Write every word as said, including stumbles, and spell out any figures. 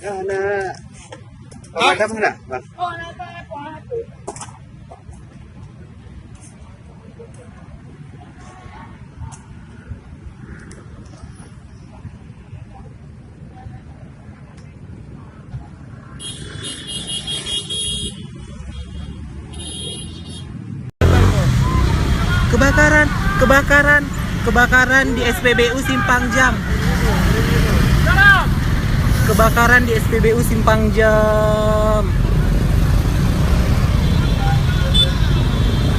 Nah, nah. Pemadam mana? Bang? Kebakaran, kebakaran, kebakaran di S P B U Simpang Jam. Kebakaran di S P B U Simpang Jam.